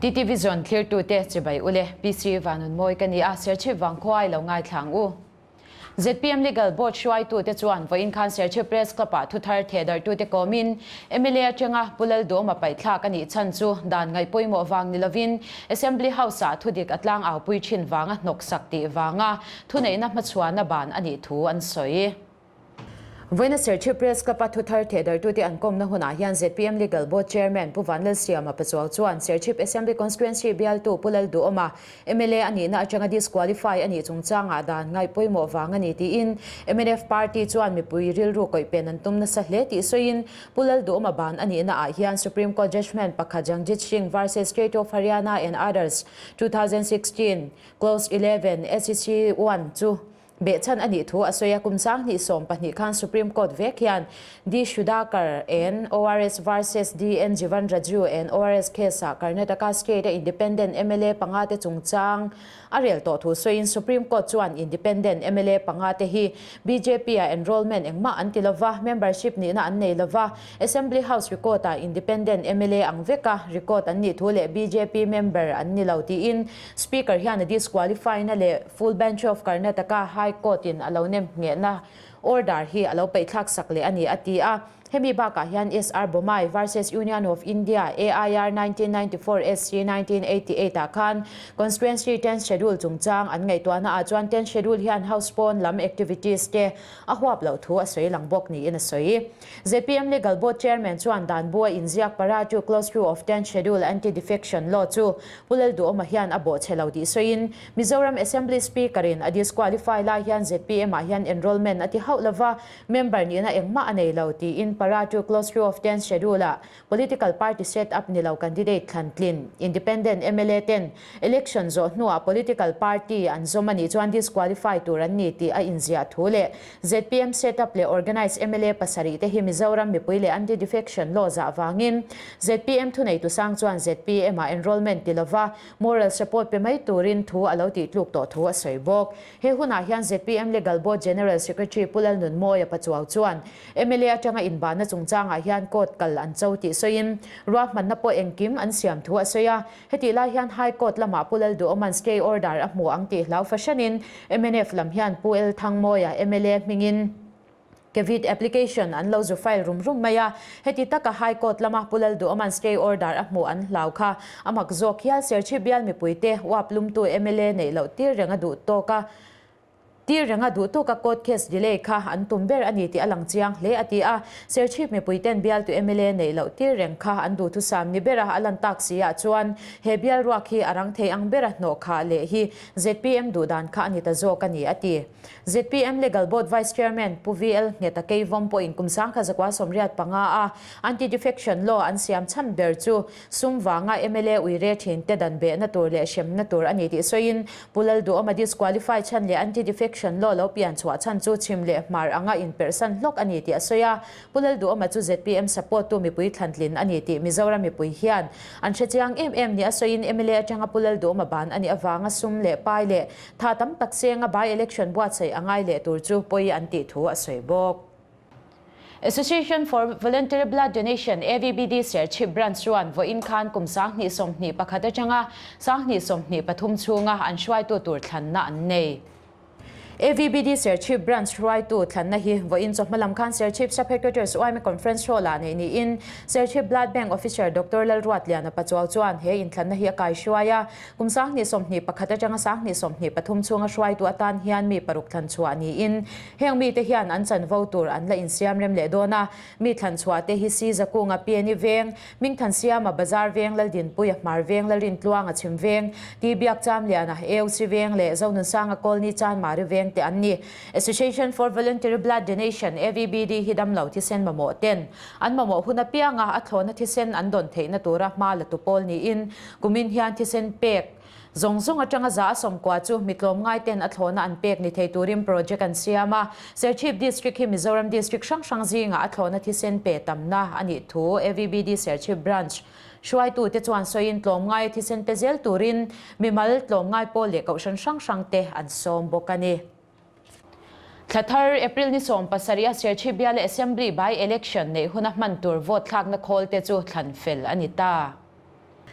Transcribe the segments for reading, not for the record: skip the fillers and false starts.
TTVision thlirtute chibai ule, PC Vanunmawi ka ni a, Serchhip Vangkhua i lo ngaithla ang u. Zpm Legal Board hruaitute chuan vawiin khan Serchhip Press Club-ah thuthar thehdarhtute kawmin mla atanga Pu Lalduhawma paihthlak a nih chhan chu dan ngaih pawimawh vang ni lovin Assembly House-ah thudik a tlangaupui thin vanga hnawksak tih vanga thuneihna hmachhuana ban a nih thu an sawi. Vawiina Serchhip Press Club-a thuthar thehdarhtute an kawmna hunah hian zpm Legal Board Chairman Pu Vanlalsiama Pachuau chuan Serchhip Assembly Constituency bialtu Pu Lalduhawma mla a nihna atanga disqualify a nih chungchangah dan ngaih pawimawh vang a ni tiin mnf party chuan mipui rilru kawih pen an tum nasa hle tih sawiin Pu Lalduhawma ban a nihna ah hian Supreme Court Judgement pakhat Jangjit Singh versus State of Haryana and Others, 2016, Clause 11, SEC 1 chu Behchhan a nih thu a sawi a, kum 2012 khan Supreme Court vek hian D Sudhakar and ORS versus DN Jeevan Raju and ORS case-ah Karnataka State-a Independent mla panga te chungchang a rel tawh thu sawiin Supreme Court chuan Independent mla panga te hi BJP-ah enrolment engmah an ti lova, membership nihna an nei lova, Assembly House record-ah Independent mla ang veka record an nih thu leh BJP member an ni lo tiin Speaker hian a disqualify-na leh Full Bench of Karnataka High Court in a lo nem nghehna order hi a lo peihthlak sak leh a ni, a ti a. Hemi bakah hian SR Bommai versus Union of India AIR 1994 SC 1988 ah khan Constituency Tenth Schedule chungchang an ngaihtuahna ah chuan Tenth Schedule hian House pawn lam activities te a huap loh thu a sawi lang bawk niin a sawi. Zpm Legal Board Chairman chuan dan bu a inziak para chu Clause 2 of Tenth Schedule Anti-Defection Law chu Pu Lalduhawma hian a bawhchhe lo tih sawiin Mizoram Assembly Speaker in a disqualify lai hian zpm ah hian enrolment a ti hauh lova, member nihna engmah a nei lo tiin para 2 Clause 2 of Tenth Schedule ah Political party set up ni lo candidate thlan tlin, Independent mla ten election zawh hnuah political party an zawm a nih chuan disqualify tur an ni tih a inziah thu leh zpm set up leh organise mla pasarih te hi Mizoram mipui leh anti-defection law zah vangin zpm thuneitu sang chuan zpm ah enrolment ti lova moral support pe mai turin thu a lo tih tluk tawh thu a sawi bawk. He hunah hian zpm Legal Board General Secretary Pu Lalnunmawia Pachuau chuan mla atanga inbahna chungchangah hian court kal an cho tih sawiin ruahmanna pawh engkim an siam thu a sawi a. Hetih lai hian High Court lamah Pu Lalduhawma'n stay order a hmu ang tih hlau fahranin mnf lam hian Pu L Thangmawia mla hmingin Caveat application an lo zu file rum rum mai a. Heti taka High Court lama Pu Lalduhawma'n stay order a hmuh an hlau kha a mak zawk hial Serchhip bial mipuite uap lumtu mla neih loh tir reng a duh tawk a. Tir renga duh tawka court case delay kha an tum ber a ni tih a lang chiang hle a ti a. Serchhip mipuiten bialtu mla neih loh tir reng kha an duhthusam ni bera a lan tak si ah chuan he bial ruak hi a rang thei ang bera hnawh khah leh hi zpm duh dan kha a ni ta zawk a ni a ti. Zpm Legal Board Vice Chairman Pu VL Ngheta Keivawm pawhin kum 1985 a Anti-Defection Law an siam chhan ber chu Sum vanga mla uire thin te dan behna tur leh hremna tur a ni tih sawiin Pu Lalduhawma disqualify chhan leh anti-defection law lo pian chhuah chhan chu chhim leh hmar anga inperhsan hlawk a ni tih a sawi a. Pu Lalduhawma chu zpm support tu mipui thlantlin a ni tih Mizoram mipui hian an hre chiang em em ni a sawiin mla atanga Pu Lalduhawma ban a nih avanga sum leh pai leh tha tam tak senga by-election buatsaih a ngai leh tur chu pawi an tih thu a sawi bawk. Association for Voluntary Blood Donation, AVBD, Serchhip Branch chuan vawiin khan kum 2021 atanga 2023 chhunga an hruaitu tur thlanna an nei. AVBD Serchhip Branch hruaitu thlanna hi vawiin chawhma lam khan Serchhip Sub-Headquarters yma Conference Hall-ah neih niin Serchhip Blood Bank Officer Doctor Lalruatliana Pachuau chuan he inthlanna hi a kaihruai a. Kum 2021 atanga 2023 chhunga hruaitu atan hian mi paruk thlan chhuah niin heng mite hian an chanvo tur an la insiam rem leh dawn a. Mi thlan chhuah te hi Si Zakunga Piani Veng, Mingthansiama Bazar Veng, Laldinpuia Hmar Veng, Lalrintluanga Chhim Veng, Ti Biak Chamliana AOC Veng leh Zonunsanga Colony Chanmari Veng te an ni. Association for Voluntary Blood Donation, AVBD, hi damlo thisen mamawh ten an mamawh hun apianga a thlawhna thisen an dawn theihna tura hma la tu pawl niin Kumin hian thisen pek zawng zawng atanga za a sawmkua chu mi tlawmngai ten a thlawhna an pek ni thei turin project an siam a. Serchhip District hi Mizoram District hrang hrang zingah a thlawhna thisen pe tamna a nih thu AVBD Serchhip Branch hruaitute chuan sawiin tlawmngaia thisen pe zel turin mimal tlawmngai pawl leh kohhran hrang hrang te an sawm bawk a ni. Thla thar April ni 17 a Serchhip biala Assembly by-election neih huna hman tur vote thlakna khawl te chu thlan fel a ni ta.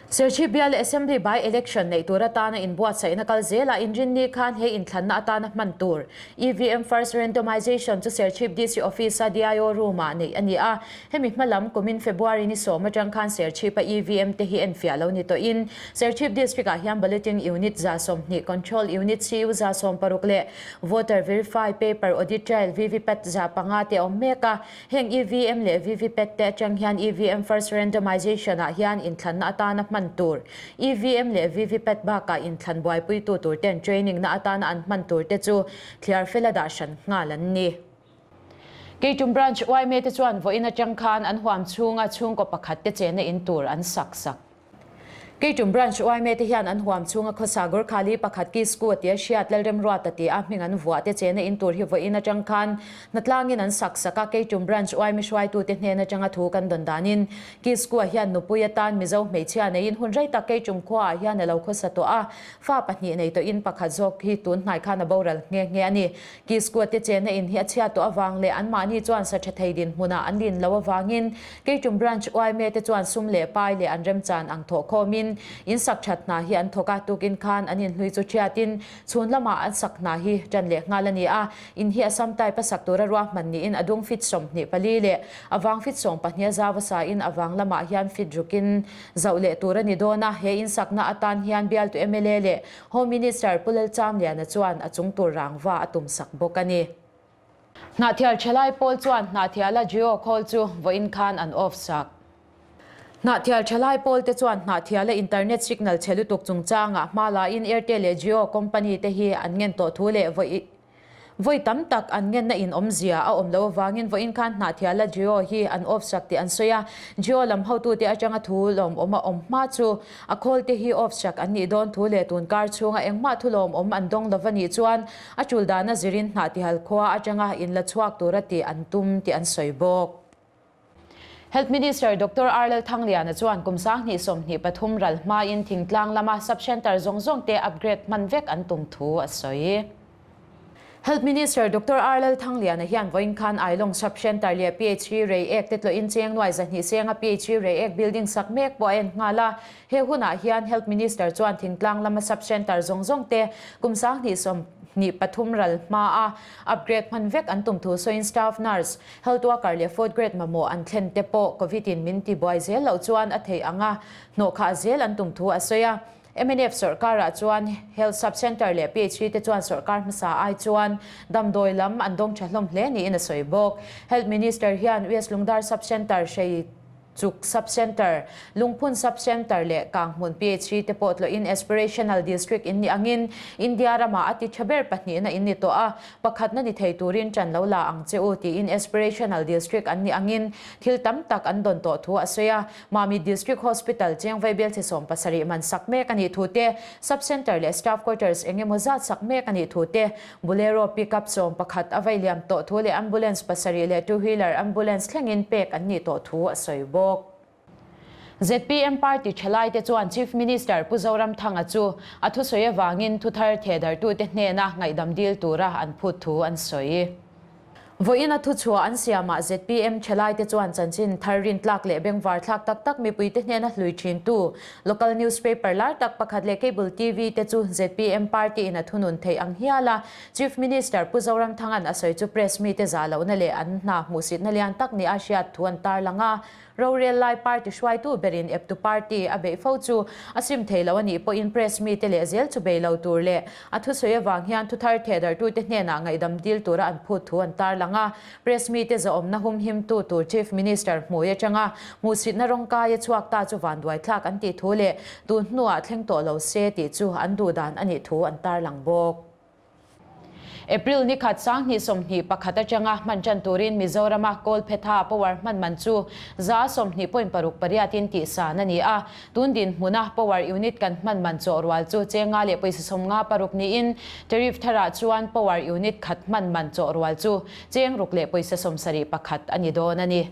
Serchhip bial Assembly by-election neih tur atana inbuatsaihna kal zelah inrinni khan he inthlanna atana hman tur EVM First Randomisation chu Serchhip DC Office-a DIO Room-ah neih a ni a. Hemi hma lam kumin February ni sawm atang khan Serchhip-a EVM te hi enfiah lo ni tawhin Serchhip District-ah hian Balloting Unit 120, Control Unit CU 16 leh Voter Verify Paper Audit Trail VVPAT 500 te a awm mek a. Heng EVM leh VVPAT te atang hian EVM First Randomization ah hian inthlanna atana hman tur, EVM leh VVPAT bakah inthlan buaipuitu tur ten training na atana an hman tur te chu thliar fela dah hran nghal an ni. Keitum Branch yma te chuan vawiin atang khan an huam chhunga chhungkaw pakhat te chenna in tur an sak sak. Keitum Branch yma te hian an huam chhunga khawsa Gurkhali pakhat Kisku a tia hriat Lalremruata tia a hming an vuah te chena in tur hi vawiin atang khan hnatlangin an sak sak a. Keitum Branch yma hruaitute hnen atanga thu kan dawn danin Kisku-a hian nupui atan Mizo hmeichhia neiin hun rei tak Keitum khuaah hian a lo khawsa tawh a, fa pahnih nei tawhin pakhat zawk hi tun hnai khan a boral nghe nghe a ni. Kisku-a te chena in hi a chhiat tawh avang leh anmahni chuan sa tha thei dinhmunah an din loh avangin Keitum Branch yma te chuan sum leh pai leh an remchan ang thawh khawmin in sak that hna hi an thawk a, tukin khan an inhlui chu thiatin chhun lamah an sak hna hi tan leh nghal a ni a. In hi Assam type a sak tura ruahman niin a dung fit 24 leh a vang fit 12 a zau a sain a vang lamah hian fit rukin zauh leh tur a ni dawn a. He in sakna atan hian bialtu mla leh Home Minister Pu Lalchamliana chuan a chung tur rangva a tum sak bawk a ni. Hnahthial Thalai pawl chuan Hnahthiala Jio khawl chu vawiin khan an off sak. Hnahthial Thalai pawl te chuan Hnahthiala internet signal chhe lutuk chungchangah hma lain Airtel leh Jio company te hi an ngen tawh thu leh vawi Vawi tam tak an ngenna in awmzia a awm loh avangin vawiin khan Hnahthiala Jio hi an off sak tih an sawi a, Jio lam hotute atanga thu lawmawm a awm hma chu a khawl te hi off sak an nih dawn thu leh tun kar chhunga engmah thu lawmawm an dawng lo va nih chuan a tul dana zirin Hnahtihal khua atanga in la chhuak tura tih an tum tih an sawi bawk. Health Minister Doctor R Lalthangliana chuan kum 2023 ral hmain thingtlang lama sub-centre zawng zawng te upgrade hman vek an tum thu a sawi. Health Minister Doctor R Lalthangliana hian vawiin khan Ailawng sub-centre leh PHC Reiek te tlawhin cheng nuai 200 senga PHC Reiek building sak mek pawh a en nghal a. He hunah hian Health Minister chuan thingtlang lama sub-centre zawng zawng te kum 2023 ral hmaa upgrade hman vek an tum thu sawiin staff nurse Health worker leh fourth grade mamawh an thlen te pawh Covid in min ti buai zel loh chuan a theih ang a, hnawh khah zel an tum thu a sawi a. Mnf sawrkarah chuan Health Sub Centre leh PHC te chuan sawrkar hmasa ai chuan damdawi lam an dawng tha hlawm hle niin a sawi bawk. Health Minister hian West Lungdar Sub Centre hrei Chuk Sub Centre, Lungphun Sub Centre leh Kanghmun PHC te pawh tlawhin Aspirational District in nih angin India ramah a ti tha ber pahnihna in ni tawh a, pakhatna ni thei turin ṭan lo la ang che u tiin Aspirational District an nih angin thil tam tak an dawn tawh thu a sawi a. Mamit District Hospital Chengvai Bialchhe 70 man sak mek a nih thu te, Sub Centre leh Staff Quarters eng emaw zat sak mek a nih thu te, Bolero pickup 11 a vai liam tawh thu leh ambulance pasarih leh two wheeler ambulance thlengin pek an nih tawh thu a sawi bawk. Zpm party thalaite chuan Chief Minister Pu Zoramthanga chu a thusawi avangin thuthar thehdartute hnena ngaihdam dil tura an phut thu an sawi. Vawiin a thuchhuah an siamah zpm thalaite chuan chanchin thar rintlak leh bengvar thlak tak tak mipuite hnena hlui thintu local newspaper lar tak pakhat leh cable TV te chu zpm party in a thunun theih ang hial a. Chief Minister Pu Zoramthanga'n a sawi chu press mite zah lohna leh an hna hmuhsitna lian tak nia hriat thu an tarlang a. Rorel lai party hruaitu berin eptu party a beih fo chu a sim thei lo a nih pawhin press mite leh zel chu bei lo tur leh a thusawi avang hian thuthar thehdarhtute hnenah ngaihdam dil tura an phut thu an tarlang a. Press mite zahawmna humhimtu tur Chief Minister hmui atanga hmuhsitna rawngkai a chhuak ta chu vanduaithlak an tih thu leh tun hnuah thleng tawh lo se tih chu an duhdan a nih thu an tarlang bawk. April ni khat 2021 atanga hman tan turin Mizorama Kawlphetha power hman man chu 20.68 in tihsan a ni a. Tun dinhmuna power unit kan hman man chawh rual chu chenga leh pawisa 56 niin tariff tharah chuan power unit khat hman man chawh rual chu cheng ruk leh pawisa 71 a ni dawn a ni.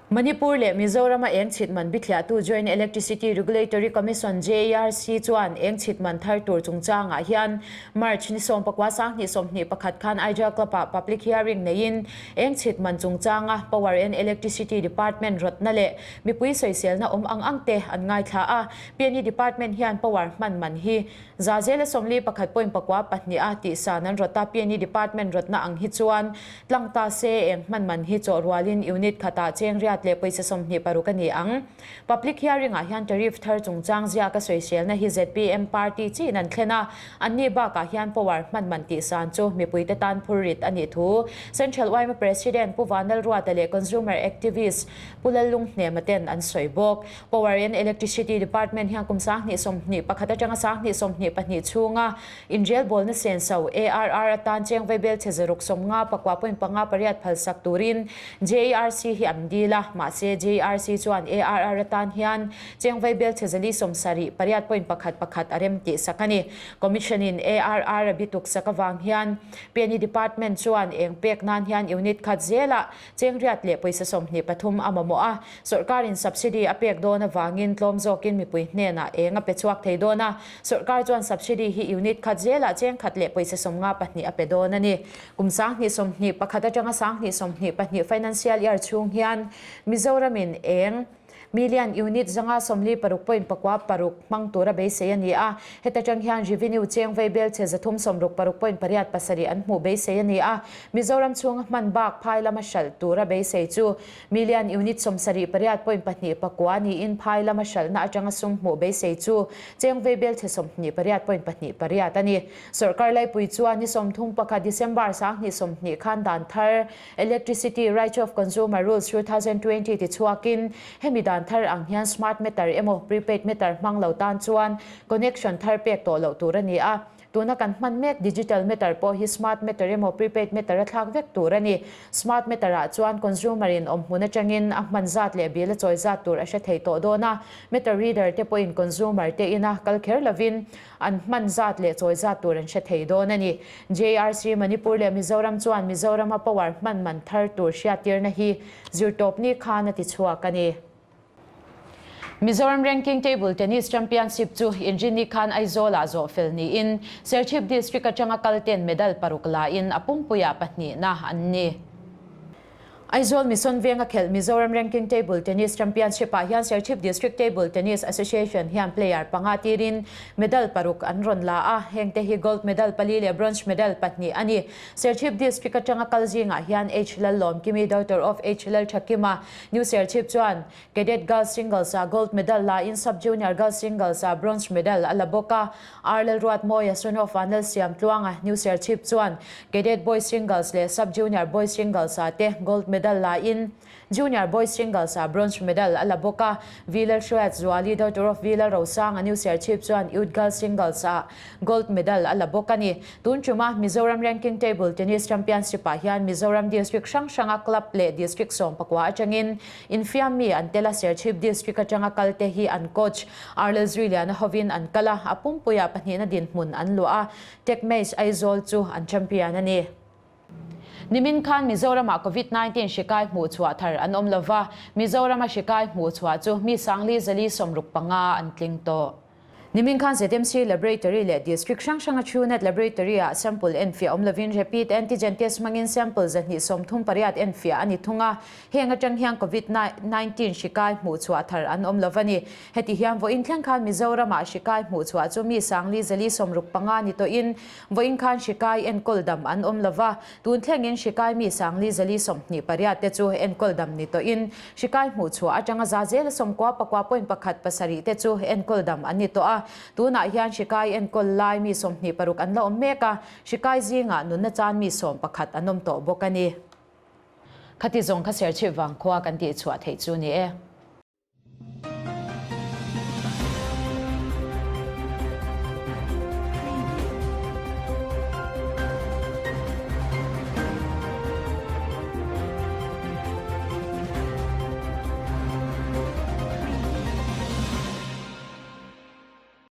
Manipur leh Mizoram-a eng chhit man bithliahtu Joint Electricity Regulatory Commission, JERC, chuan eng chhit man thar tur chungchangah hian March ni 19 21 khan Aijal Club-ah public hearing neiin eng chhit man chungchanga Power and Electricity Department rawtna leh mipui sawiselna awm ang ang te an ngaithla a. PNE Department hian power hman man hi za zela 41 point pakua pahnih a tihsan an rawt a. PNE Department rawtna ang hi chuan Tlang ta se eng hman man hi chawh rualin unit khatah cheng riat leh pawisa 26 a ni ang. Public hearing ah hian tariff thar chungchang ziaka sawiselna hi zpm party chiin an thlen a, anni bakah hian power hman man tihsan chu mipuite tan phur rit a nih thu Central yma President Pu Vanlalruata leh Consumer Activist Pu Lallunghnema ten an sawi bawk. Power and Electricity Department hian kum 2021 atanga 2022 chhunga Inrelbawlna senso, ARR, atan cheng vaibel chhe 659 point panga pariat phalsak turin JERC hi an dil a, mahse JERC chuan ARR atan hian cheng vaibel chhe 478 point pakhat pakhat a rem tih sak a ni. Commission in ARR a bituk sak avang hian PNE Department chuan eng pek nan hian unit khat zelah Cheng riat leh pawisa 23 a mamawh a, sawrkarin subsidy a pek dawn avangin tlawm zawkin mipui hnenah eng a pe chhuak thei dawn a, sawrkar chuan subsidy hi unit khat zelah cheng khat leh pawisa 52 a pe dawn a ni. Kum 2021 atanga 2022 financial year chhung hian Mizoramin eng Million unit 546 point pakua paruk hmang tura beisei a ni a, heta tang hian revenue cheng vei bel chhe 366 point pariat pasarih an hmuh beisei a ni a, Mizoram chhunga hman bak phai lama hralh tura beisei chu million unit 78 point pahnih pakua niin phai lama hralhna atanga sum hmuh beisei chu cheng vei bel chhe 28 point pahnih pariat a ni. Sawrkar laipui chuan ni 31 December 2020 khan dan thar Electricity Right of Consumer Rules 2020 ti chhuakin hemi dan thar ang hian smart meter emaw prepaid meter hmang lo tan chuan connection thar pek tawh loh tur a ni a. Tuna kan hman mek digital meter pawh hi smart meter emaw prepaid meter a thlak vek tur a ni. Smart meter ah chuan consumer in awm hmun atangin a hman zat leh bill a chawi zat tur a hre thei tawh dawn a. Meter reader te pawhin consumer te ina kal kher lovin an hman zat leh chawi zat tur an hre thei dawn a ni. JRC Manipur leh Mizoram chuan Mizorama power hman man thar tur hriattirna hi zirtawpni khan a ti chhuak a ni. Mizoram Ranking Table Tennis Championship chu Inrinni khan Aizawl-ah zawh fel niin Serchhip District atanga kal ten medal paruk la in a pumpuiah pahnihna an ni. Aizawl Mission Venga khelh Mizoram Ranking Table Tennis Championship-ah hian Serchhip District Table Tennis Association hian player panga tirin medal paruk an rawn la a, hengte hi gold medal pali leh bronze medal pahnih a ni. Serchhip District atanga kal zingah hian H Lallawmkimi, daughter of H Lalthakima, New Serchhip chuan Cadet Girls Singles-ah gold medal la in Sub Junior Girls Singles-ah bronze medal a la bawk a. R Lalruatmawia, son of Vanlalsiamtluanga, New Serchhip chuan Cadet Boys Singles leh Sub Junior Boys Singles-ah te gold medal la in Junior Boys Singles-ah bronze medal a la bawk a. V Lalhruaiatzuali, daughter of V Lalrosanga, New Serchhip chuan Youth Girls Singles-ah gold medal a la bawk a ni. Tun tuma Mizoram Ranking Table Tennis Championship-ah hian Mizoram District hrang hranga club leh District 19 atangin Infiam mi an tel a, Serchhip District atanga kal te hi an coach Arlel Zuiliana hovin an kal a, a pumpuiah pahnihna dinhmun an luah a, Techmage Aizawl chu an champion a ni. Nimin khan Mizoramah Covid 19 hri kai hmuh chhuah thar an awm lova, Mizorama hri kai hmuh chhuah chu mi sangli zali 65 an tling tawh. Nimin khan ZMC Laboratory leh District hrang hranga Truenat Laboratory-ah sample enfiah awm lovin rapid antigen test hmangin sample 238 enfiah a ni thung a, heng atang hian Covid 19 hri kai hmuh chhuah thar an awm lo a ni. Heti hian vawiin thleng khan Mizoramah hri kai hmuh chhuah chu mi sangli 465 ni tawhin vawiin khan hri kai enkawl dam an awm lo va, tun thlengin hri kai mi sangli 428 te chu enkawl dam ni tawhin Hri kai hmuh chhuah atanga za zela 99 point pakhat pasarih te chu enkawl dam an ni tawh a. Tunah hian hri kai enkawl lai mi 26 an la awm mek a, hri kai zingah nunna chan mi 11 an awm tawh bawk a ni. Khati zawng kha Serchhip vangkhua kan tih chhuah theih chu ni e.